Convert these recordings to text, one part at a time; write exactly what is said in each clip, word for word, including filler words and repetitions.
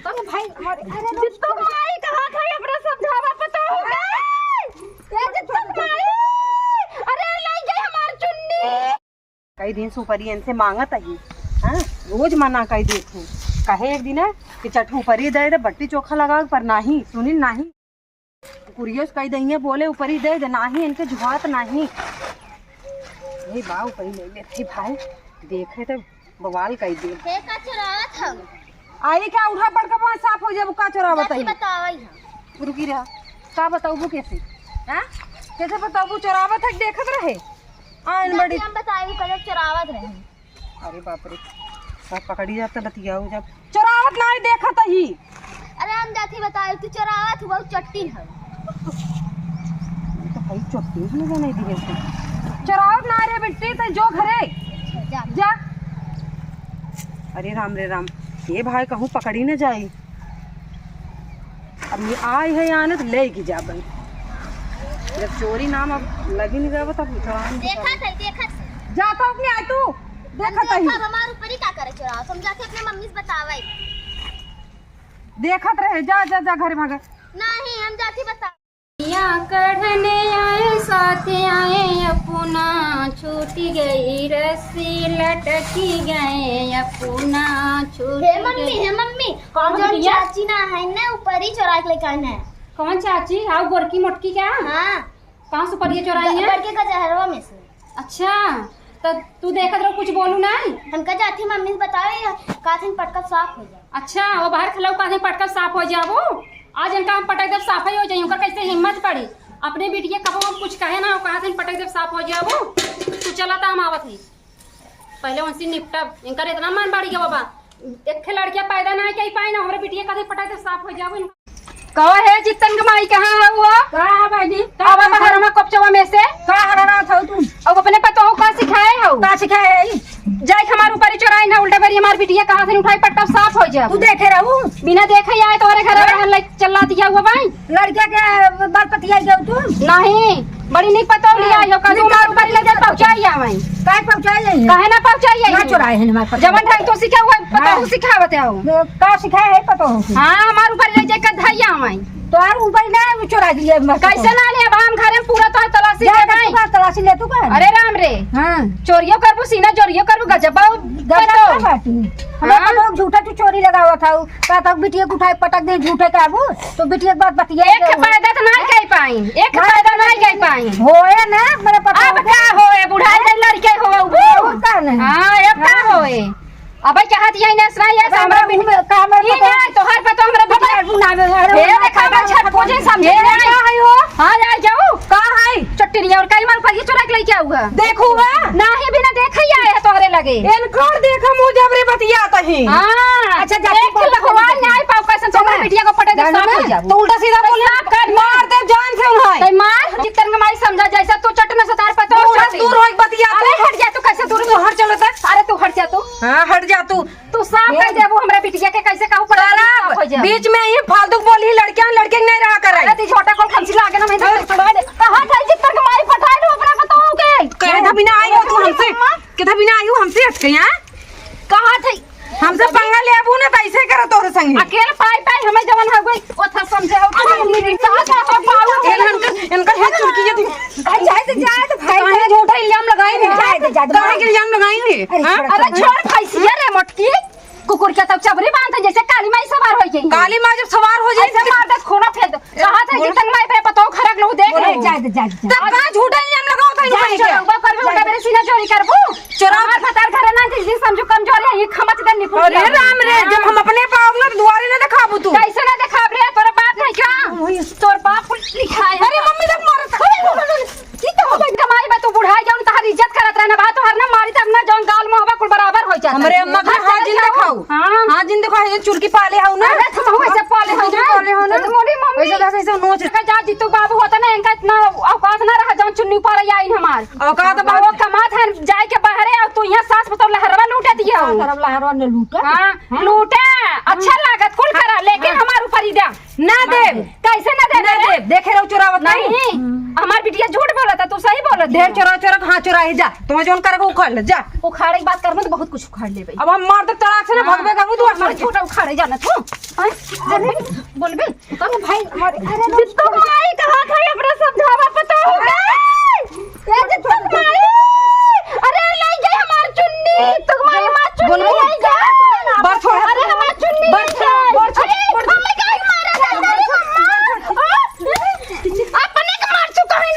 अरे भाई, अरे, अरे, जित्तू माई कहाँ था, हमरा समझावा पता हो गए। ए, जित्तू माई, अरे, ले गई हमार चुन्नी। कई दिन से उपरी इनसे मांगत ही, हाँ, रोज मना कई देत ही। कहे एक दिन कि चटू उपरी दे दे, बट्टी चोखा लगा, पर नाही, सुनिन नाही। कुरियो से कई दइया बोले, उपरी दे दे, नाही, इनके जुहात नाही। ए बा, उपरी ले लेत ही भाई, देखे तो बवाल कई दे। हे का चुरावत हऊ? आई क्या, उठा पटका, पाँव साफ हो जाबू, का चुरावत जाती ही? बतावई हम। रुकी रहा, का बताऊबू कैसे? हाँ? कैसे बताऊबू, चुरावत है, देखत रहे। आन जाती बड़ी हम बताई, कल चुरावत रहे। अरे बाप रे, सब पकड़ी जात, बतियाऊ जब। चोरावत नाही, देखत ही। अरे हम जाती बताई, तू चोरावत हऊ, बहुत चट्टी है। तो भाई चट्टी भी नहीं जाने दिए से। चोरावत नाही रे बिट्टी, तो जो घरे। जा। जा। अरे राम रे राम, ये भाई कहूँ पकड़ी न जाई। अब ये आई है यहाँ ने तो लेके जाबे। जब चोरी नाम अब लगी नहीं जाबे तब उठा नहीं देखा जाबे। था, देखा था। जाता हूँ कि नहीं आई तू? देखत हम ही। देखा, हमार ऊपर ही का करे चोरावत? हम जाके अपने मम्मी से बतावे। देखत रहे, जा, जा, जा, घरे भागा। नहीं, हम जाती बता। या कढ़ने आए, साथ आए, अपना छूट गई रस्सी, लटकी गए, अपना छूट हे मम्मी, गई। हे मम्मी, कौन कौन बिटिया? चाची ना है ना, ऊपर ही चोरा के लेके आए हैं। कौन चाची? आओ गोरकी मोटकी क्या? हाँ। कहाँ से उपरिया चोराई है? बड़के कचहरवा में से। अच्छा, तो तू देखत रहो, कुछ बोलू नहीं? हमका जाती मम्मी से बतावे, का दिन पटका साफ हो जाए। अच्छा, वो बाहर खिलाऊ, का दिन पटका साफ हो जाबो। आज इनका हम पटक देब, साफ ही हो जाई। उनका कैसे हिम्मत पड़ी? अपने बिटिया कबो हम कुछ कहे ना, का दिन पटक देब, साफ हो जाबो। तू चला, त हम आवत ही। पहले उनसे निपटब। इनकर इतना मन बढ़ गया बाबा, एक लड़किया पैदा ना कई पाई ना, हमरे बिटिया कभी पटाई तो साफ हो जाओ। कहो हे जितन के माई, कहाँ है वो? का है बाजी? का अब है? बाहर में कपचवा में से। का हराना था तू? अब अपने पतोह का सिखाए हो? का सिखाए है? जाए हमार ऊपर ही चोराई ना, उल्टा बेरी हमार बिटिया कहाँ से उठाई पट्टा साफ हो जाओ। तू देखे रहू? बिना देखे ही आए तोहरे घर हाँ? रहन लाइक चला दिया हुआ भाई। लड़के के बाल पतिया गया तू? नहीं, बड़ी नहीं पता लिया हाँ, यो, का नहीं, तुम्हार ऊपर ले जा पहुंचाई आवई। काहे पहुंचाई आई है? काहे ना पहुंचाई आई ना है? चुराए है हमारे पता। जवन ढंग तो सीखा हुआ है, पता हाँ। हो सिखावत है हो। तो का सिखाए है पता हो? हाँ, हमार ऊपर ले जाके धई आवई। तो यार ऊपर ना वो चुरा दिए मत। कैसे ना ले, अब हम घर में पूरा तोहर तलाशी जा, ले जा, भाई। तू का तलाशी ले तू का? अरे राम रे। हाँ। चोरियो करबू, सीना चोरियो करबू, गजब बाबू। गजब का बाटी। हमारे हाँ। लोग झूठा तू चोरी लगावत हऊ। का तक बिटिया के उठाए पटक दे झूठे काबू, तो बिटिया के बात बतिया एक के पैदा तो ना कह पाई, एक बात पैदा ना कह पाई। होए ना, मेरे पता अब होगा। का होए, बुढ़ाई गई लड़के हो, वो। और का नहीं? हाँ, अब का हाँ। होए? अबे चाहत यही नस रही है, अबे हमरा हमरा मुंह में का, हमरा ई पता ना, तोहर पता हमरा पता बिटिया ना, अरे हे ना, देखा, ना, मैं छठ पूजे समझे ना। का है हो? हाँ, आ जाऊ। का है? चट्टी नहीं और कई माल पर ये चुरा के लेके आऊगा। देखू बा। नाही बिना देखे ही आए है तोहरे लगे। इनकर देखा मुँह जबरे बतियात ही। हाँ। अच्छा, जाके एक बोल, लखवाई बोल। ना आई पाऊ, कैसन सुना। तोहरे बिटिया को पटे दे, जाना साफ हो ना। जाबू। तो उल्टा सीधा तो बोले, साफ कर। मार दे जान से उन्हें। तो मार, जितन के माई समझा जैसा तू चट न सतार पतो दूर, चट। दूर हो एक बतिया अरे तू। हट जा तू, कैसे दूर तू हट चलो तो। अरे तू हट जा तू। हाँ, हट जा तू। तू साफ ए? कर देबू हमरा बिटिया के, कैसे कहू पड़े साफ हो जाए। बीच में ये फालतू बोली लड़कियां, लड़के नहीं रहा करे। अरे ती छोटा कौन खमसी लागे ना, मैं तो छोड़वा दे। कहाँ जाई जित तक मारी पठाए दो अपना बताओ के। कहे था बिना आई हो तू हमसे, कहे था बिना आई हो हमसे हट के यहाँ। कहाँ थे? हमसे पंगा ले आबू ना तो ऐसे करो तोरे संगे। अकेले पाई पाई हमें जवन हो गई, ओ था समझे हो। अरे मम्मी रे, कहाँ जा हो पाऊ? इनका, इनका है चुरकी ये। जाए तो, जाए तो भाई। काहे झूठा इल्जाम लगाई रे? जाए तो, जाए तो। काहे के इल्जाम लगाई रे? अरे हाँ? छोड़, अरे छोड़। छोड़ भैंसिया रे मोटकी। कुकुर के तब चबरी बांध है, जैसे काली माई सवार हो गई। काली माँ जब सवार हो जाए ऐसे तो मार दे, खूना फेंक दे। कहा था बोल। जितन माई पे पतो खरक लो देख बोले, लो। जाए दे, जाए दे, जाए दे। तब का झूठा इल्जाम लगाओ था जाए इनका? दे। चोरौबा करबू, उल्टा मेरे सीना चोरी करबू। चोरौबा। हमार भतार घरे ना थी, जी समझू कमजोर है, ये खमच दे निपुण अरे किया। राम रे, हाँ। जब हम अपने पाओ ना तो दुआरे ना दिखाबू तू। कैसे ना दिखाब रे, तोरा बाप है क्या? वही। तोर बाप लिखा है। अरे मम्मी तक मारत। अरे, अरे, अरे, अरे। की तो हो गई कमाई बा, तू बुढ़ाई जाऊन, तहार इज्जत करत रहना बा, तोहर ना मारी तब ना जौन गाल मुंह बा कुल बराबर हो जाता। हमरे अम्मा के हाथ जिन दिखाऊ। हाँ। हाथ जिन दिखाऊ, ये चुरकी पाले हऊ ना। अरे, तुम हूँ ऐसे पाले हो चुरकी ना। पाले हो ना। तो मोरी मम्मी। वैसे कैसे नोच। का जा जीतू बाबू होता ना, इनका इतना औकात ना रहा, जौन चुन्नी पाले आई हमार। औकात बा। वो कमात है, जाए के बाहरे, और तू यहाँ सास पतोह लहरवा लूटे दिया हो। सास लहरवा ने लूटा। हाँ, हाँ। लूटे, अच्छा लागत, कुल करा, लेकिन हाँ। हमार ऊपर ही दे। ना देब। कैसे ना देब ना रे? देब, देखे रहो चोरावत नहीं। नहीं, हमार बिटिया झूठ बोलत है, तू सही बोलत ढेर है। चोरा, चोरा, हाँ, चोरा है, जा। तुम्हें जौन करे को उखाड़ ले, जा। उखाड़े की बात करबो तो बहुत कुछ उखाड़ लेबे। अब हम मार दे तड़ाक से ना हाँ। भगबे करबो, तू हमारे हट। छोटा उखाड़े जाना तू। अरे, बोलबे? अरे भाई, अरे, अरे, जित्तू माई कहाँ था, अपना समझावा पता हो गए। ए, जित्तू माई, अरे, ले गई हमार चुन्नी, जित्तू माई, हमार चुन्नी बोलबे? ले गई। बात छोड़। अरे, हमार चुन्नी बात ले छोड़, गई। बात छोड़, अरे, बात छोड़। मम्मी काहे मारा था? अरे, मम्मा। अपने के मार चुका है।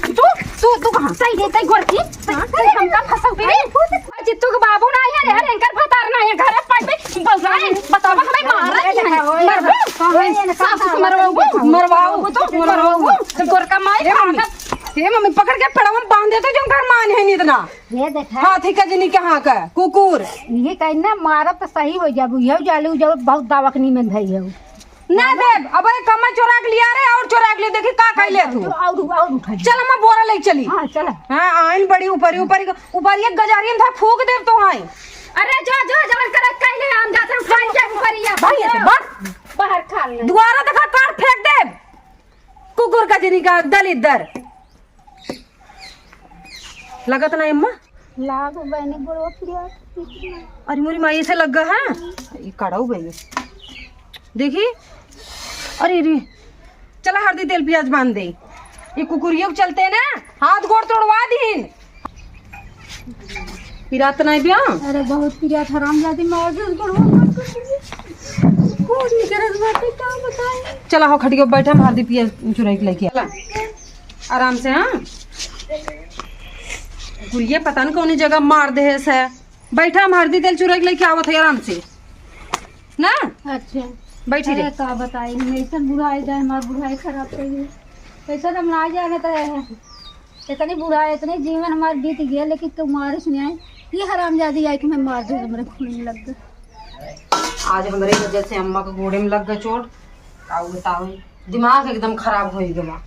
तू, तू, तू कहाँ? सही है, तई गोरकी। अरे, हमका फंसाऊ बे। अरे, जित्तू के बाबू ना है, अरे, एंकर भतार ना है, घर पर बे, बउराइन, बतावा, हमें मारा कि नहीं? मरबू? सासू से मरवाऊ, मरवाऊ, तो मरवाऊ। तो गोरका माई ए, मम्मी, खाना। ए, मम्मी, पकड़ के पेड़वा में बांध देते, जो घर मान है नहीं इतना। ये देखा। हाथी का जनी के हाँ का, कुकुर। ये कहना मारब तो सही हो जाबू, यह जालू जब बहुत दावकनी में धई है। ना देब, अब ये कम्मा चोरा के लिया रे, और चोरा के लिए देखी का कह ले तू। और, और उठा। चल, हम बोरा ले चली। हाँ, चल। हाँ, आइन बड़ी ऊपरी, ऊपरी, ऊपरी एक गजारियन था, फूंक देब तो आए। अरे, जो, जो, जवन करे, कह ले, हम जाते हैं, उठा के ऊपरी, या भाई, ऐसे जो। बात। बाहर खा ले। दुआरा देखा, काट फेंक देब। कुकुर का जनी का दलिद्दर। लगत ना अम्मा? लाग बहनी गोड़वा पिरात। अरे मोरी माई से लग गया है। ई कड़ाऊ बहनी। देखी। अरे रे। चला हरदी तेल पियाज बांध दे। ये कुकुरियों के चलते ना हाथ गोड़ तोड़वा दीन। पिरात नहीं बिया? अरे बहुत पिरात, हरामजादी मार दे गोड़वा। कौन निकरत बाटे, का बताई? चला हो खटियो बैठा, हम हरदी पियाज चुराई के लेके। चला। आराम से, हाँ। गुलिया पता न कौनी जगह मार दे है से। बैठा, हम हरदी तेल चुरा के लेके आवत है आराम से। ना? अच्छा। बैठी अरे, रही। का बताई, हम ऐसन बुढ़ाई जाए, हमार बुढ़ाई खराब कर दी। ऐसा हम ना जाने तो है। इतनी बुढ़ाई, इतने जीवन हमार बीत गया, लेकिन तू मारिस नहीं आए। ये हरामजादी आई कि मैं मार दे, हमरे खून में लग गए। आज हमरे वजह से अम्मा के गोड़े में लग गए चोट। का बताओ, दिमाग एकदम खराब हो गया।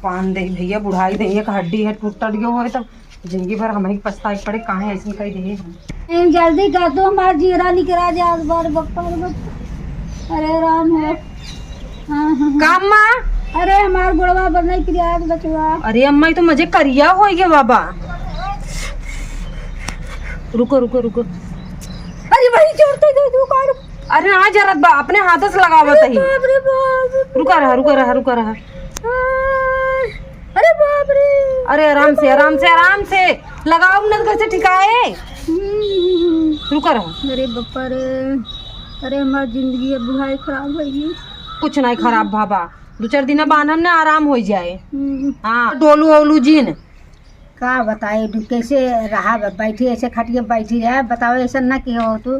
बांध दे भैया, बुढ़ाई दे, एक हड्डी है टूट टट गयो होए तो जिंदगी भर हमही के पछताए के पड़े, काहे ऐसन कह दे हम। ए, जल्दी कर दो, हमार जीरा निकरा जात बार बप्पा रे बप्पा। अरे राम हो। हाँ, हाँ, हाँ। का अम्मा? अरे हमार गोड़वा पर नहीं पिरात बचवा। अरे अम्मा, ये तो मजे करिया हो गया बाबा। रुको, रुको, रुको। अरे भाई, जोर से दे दो, का रुक। अरे ना जरत बा, अपने हाथ से लगावत अरे ही। बाप रे बाप। रुका रहा, रुका रहा, रुका रहा। अरे बाप रे। अरे आराम से, आराम से, आराम से लगाओ, न तो कैसे ठिकाए। हम्म। रुका रहा। अरे बापा रे, अरे हमार जिंदगी अब बुढ़ाई खराब होई। कुछ नहीं खराब बाबा, दो चार दिन बान्हम ना, आराम हो जाए। हम्म। हाँ, डोलू ओलू जिन। का बताई, दू-, कैसे रहा ब-, बैठी ऐसे खटिए बैठी रहे, बताओ, ऐसा ना किया हो तू,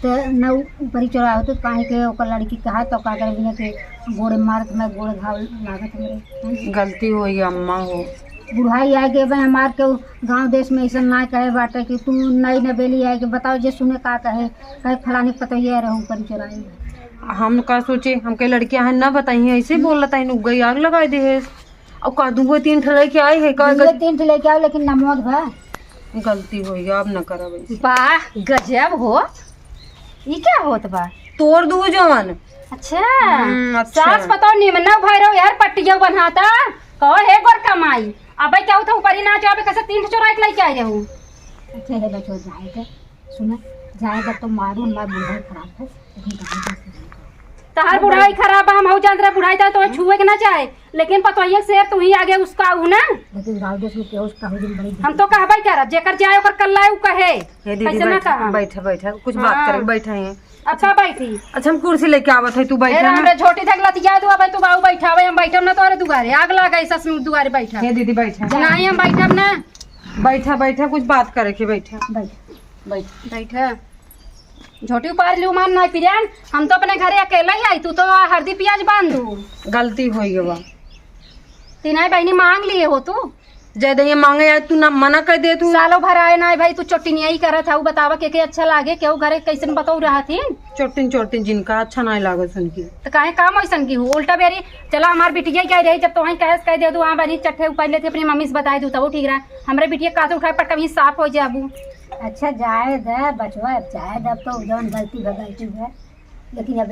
तो न ऊ-, ऊपरी चढ़ा हो तू, काहे के ओकर लड़की कहा तो का करे बिना के गोड़े मारत में गोड़ घाव लागत हमरे। गलती होई अम्मा हो। बुढ़ाई आ गए बे हमार के गांव देश में ऐसा ना कहे बाटे कि तू नई नबेली आए के बताओ जे सुने का कहे, कहे फलानी पतोहिया रहे ऊपरी चढ़ाई। हम का सोचे, हमके लड़कियां हैं ना बताई, ऐसे बोलत है, नुक गई आग लगाई दे है। अब का दुगो तीन ठे लेके आई है का? दुगो तीन ठे लेके आओ, लेकिन नमोद भा। गलती होई, अब न करब ऐसे। वाह, गजब हो। ई क्या होत बा? तोड़ दू जवन। अच्छा। हम्म, अच्छा। सास पतोह निमन ना भय रहो यार, पट्टिया बन्हाता। कहो हे गोर कमाई। अबे क्या होता ऊपरी ना जावे, कैसे तीन ठे चोराई के लेके आई रहू? अच्छा है बचो, जाए के। सुना, जाए जब तो मारू, हमार बुढ़ाई खराब है, लेकिन गाँव में से नहीं जाए। तहार बुढ़ाई खराब बा, हम हऊ जानत रहे, बुढ़ाई तो तोहे छुए के ना चाहे, लेकिन पतोहिया शेर तू ही आगे उसका ऊ ना। लेकिन गाँव देश में केहू उसका हो दिन बड़ी हम तो कहबे करब, जेकर जाए ओकर कल्ला है, ऊ कहे। हे दीदी, ऐसे ना बैठा, कहा। बैठा, बैठा, कुछ बात हाँ। करें, बैठा है। अच्छा, बैठी। अच्छा, हम कुर्सी लेके आवत है, तू ए बैठा राम ना। रे, झोटी धक लतिया दू, अबे तू बाऊ बैठावे, हम बैठब ना तोरे दुआरे, आग लागे ससुर दुआरे बैठा। हे दीदी, बैठा। नहीं, हम बैठब ना। बैठा, बैठा, कुछ बात करे के, बैठा। बैठ। बैठ। बैठ। झोटी उपार लियो, मान ना पिरियान, हम तो अपने घरे अकेला ही आई, तू तो हरदी पियाज बांध दू। गलती होई गवा। तीनाई बहिनी मांग लिए हो तू। जय दहिया मांगे आए, तू ना मना कर दे तू। सालों भर आए ना भाई, तू चोटिनिया ही करत है, बतावा के, के अच्छा लागे, केहू घरे कैसन पतोह रहथिन। चोटिन, चोटिन जिनका अच्छा ना लागे सुन के। तो काहे काम वैसन की हो, उल्टा बेरी चला हमार बिटिया क्या रही, जब तो वहीं कहे, कह दे दू, हाँ बनी चट्टे ऊपर लेते अपनी मम्मी से बताई दू, तब वो ठीक रहा। हमरे बिटिया का तो उठाए पटका वहीं साफ हो जाबू। अच्छा, जाए दे बचवा, जाए दे, अब तो जौन गलती भा गलती है। लेकिन अब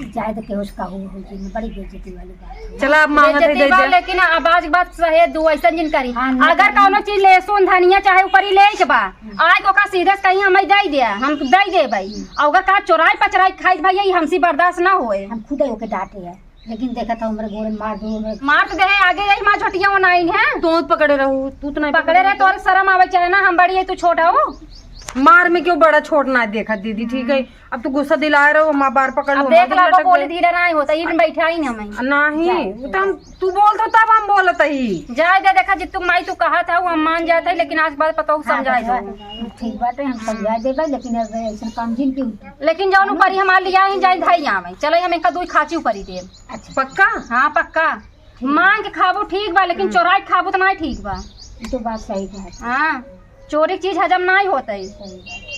जाए तो केहू से कहू हो जी, बड़ी बेइज्जती वाली बात है। चला, अब मांगत है, बेइज्जती दे बा, दे। लेकिन अब आज बात सहे दू, ऐसा जिन करी। हाँ, नहीं अगर करी। कौनो चीज लहसुन, धनिया चाहे ऊपरी ले के बा, हम्म। आए के ओका सीधे से कहीं हमें दे दे, हम दे देबै। हम्म। और अगर कहा चोराई पचराई खाई भाई, ये हमसे बर्दाश्त ना होए। हम खुद ही ओके डांटे है, लेकिन देखा था हमरे गोड़े मार दो, हमरे मार तो दे, आगे यही माँ झोटिया वो नाइन है। तू पकड़े रहू, तू तो नहीं पकड़े रहे, तोरे शर्म आवे चाहे ना, हम बड़ी है, तू छोटा हो। मार में क्यों बड़ा छोट ना देखा दीदी, ठीक है? हम्म। अब तू गुस्सा दिलाए रहो, हम बार पकड़ अब लूँ, देख हम ला, लटक बोली गए। धीरे ना होता, ई बैठा ही ना मैं। नहीं, जाए, वो तो हम, तू बोल तो तब हम बोलत ही। जाए दे, देखा जित्तू माई तू कहा था, वो हम मान जाते हैं, लेकिन आज बात पता हाँ, समझाए दो। हाँ, ठीक बात है, हम समझा देबे, लेकिन अब ऐसा काम जिन की होता। लेकिन जौन ऊपरी हमार लिया ही जाए धाई आवे, चले हम इनका दुई खाची ऊपरी देब। अच्छा। पक्का? हाँ, पक्का। ठीक। मांग के खाबू ठीक बा, लेकिन हम्म। चोराई के खाबू तो नहीं ठीक बा। ई तो बात सही है। हाँ। चोरी के चीज हजम नाहीं होत है।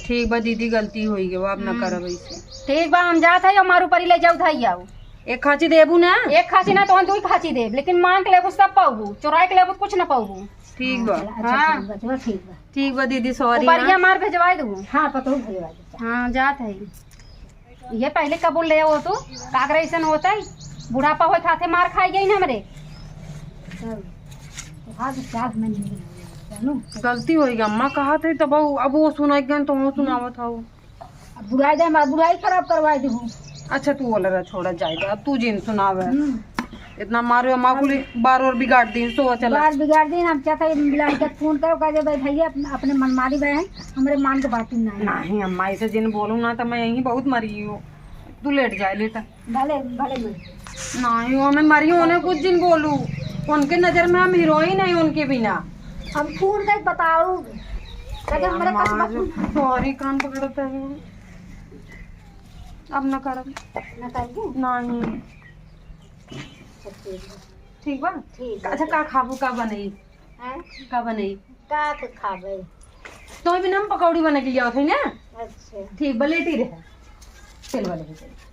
ठीक बा दीदी, गलती होई गवा, अब ना हम्म। करब ऐसे। ठीक बा, हम जात है, हमार ऊपरी ले जाऊ, धाई आओ। एक खांची देबू ना? एक खांची ना, तोहन दुई खांची देब, लेकिन मांग के लेबू सब पाऊबू, चोराई के लेबू कुछ ना पाऊबू। ठीक बा। हाँ, चला, अच्छा, हाँ। ठीक बा, चलो, ठीक बा। ठीक बा दीदी, sorry ऊपरिया हाँ। मार भेजवाई दू। हाँ, पतोहू भेजवाई दू। हाँ, जात है। ये पहले कबूल ले हो तू, काकरे ऐसन होत है, बुढ़ापा होए खाते मार खाई गई ना हमरे। तब, तो आज चार महीने हो गए, जानू। गलती होई गई, अम्मा कहा थे तब, अब वो सुनाई गए तो वो सुनावत हूँ। अब बुढ़ाई दे, हमार बुढ़ाई खराब करवाई दे। अच्छा, तू बोला रहा, छोड़ा जाए दे, अब तू जिन सुनावे। हम्म। इतना मारो, अम्मा कुली बार और बिगाड़ दी, सो चला। बार बिगाड़ दी, हम चाहते हैं, लड़के फोन करो, कह दे, "भाई, भैया, अपने, अपने मनमानी बहन, हमरे मान के बात ही नहीं।" नहीं, अम्मा, ऐसे जिन बोलू ना, तो मैं यहीं बहुत मरी हूँ। तू लेट जाए, लेटा। भले, भले मरी। नहीं, वो मैं मरी हूँ, उन्हें कुछ जिन बोलू। उनके नजर में हम हीरोइन है, उनके बिना। हम फोन कर बताऊ, कह दे, "हमरे पास मत।" Sorry, कान पकड़ता है। अब ना करब। ना करबू? नहीं। अच्छा, ठीक बा। ठीक बा? ठीक बा। अच्छा, का खाबू, का बनई? हैं? का बनई? का के खाबे? तो अभी हम पकौड़ी बना के लियावत है ना? अच्छा। ठीक बा, लेटी रहे। चल वाले हो, चल।